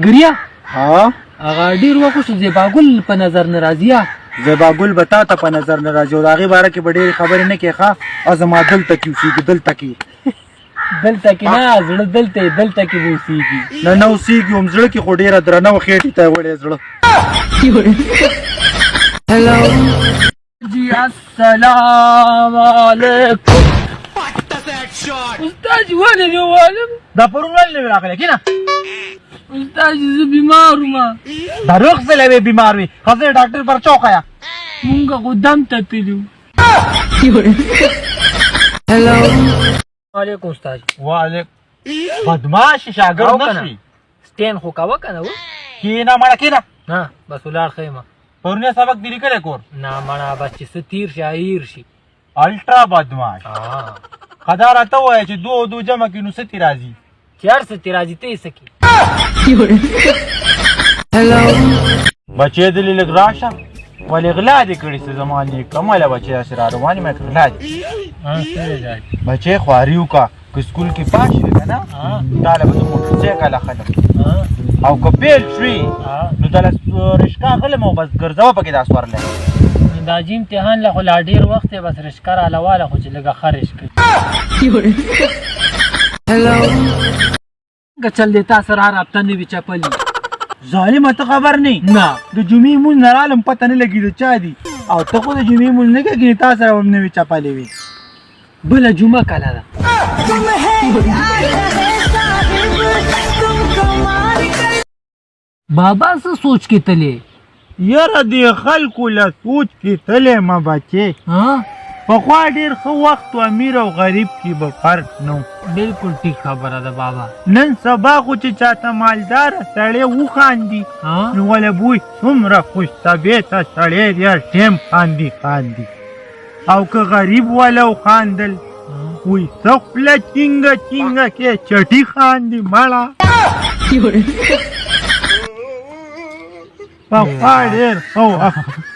ګریا ها، هغه ډیر وخت شو، زیبا ګل په نظر نه راځي. زیبا ګل به تا ته په نظر نه راځي او د هغې باره کې به ډېرې خبرې نه کوې. ښه، او زما دلته کې اوسېږي، دلته کې. دلته کې نه، زړه دلته، دلته کې به اوسېږي. نه، نه اوسېږي هم، زړه کې خو ډېره درنه وه، خېټې ته یې وړی زړه. جی، السلام علیکم استاد. ولې نه والم؟ دا پرون ولې نه راغلی؟ کینه. استاد، زه بیمار وم. دروغ څه لوي، بیمار وي؟ ښځې ډاکټر پر چوخه. مونږ خو دم ته تلو. علیکم استاد. وعلیک بدمعاش شاګرد نه شي. سټین خو کاوه کنه و. کینه مړه، کینه. نه، بس ولاړ خیمه. پرونی سبق دې لیکلی کور؟ نه مړه، بس چې څه تیر شي هیر شي. الټرا بدمعاش. خدا راته وایه چې دو او دو جمع کې نو څه تې راځي؟ چې هر څه تې راځي، ته یې څه کې؟ بچې دلې لږ راشه. ولې غلا دې کړې؟ څه زما نیک کماله بچې، داسې را روان یې، غلا دې. بچې، خواري وکړه، که سکول کې پاس شوې که نه، تا له به زه موټرسایکل اخلم، او که فیل شوې نو د رشکا غلم او بس ګرځوه پکې دا سورلی. دا جی امتحان له خو لا ډېر وخت دی، بس رشکا راله واله، خو چې لږه ښه رشکه. څنګه چل دی؟ تا سره رابطه نه وي چپلي. ظالمه، ته خبر نه؟ نه. د جمعې مونځ نه رالم، پته نه لګي د چا دي، او ته خو د جمعې مونځ نه کوې، تا سره هم نه وي چپلې وي. بله جمعه کله ده؟ بابا، څه سوچ کې تلې؟ یاره، دې خلکو له سوچ کې تللی ما بچې. ها. پخوا ډېر ښه وخت و، امیر او غریب کې به فرق نه و. بالکل ټیک خبره ده بابا. نن سبا خو چې چاته مالداره سړی وخاندي، ها، نو وله بوی څومره خوش طبیعته سړی دی، هر ټایم خاندي خاندي، او که غریب وله وخاندل، وی څه خوله چینګه چینګه کې چټي خاندي مړه. پخوا ډېر ښه وخت.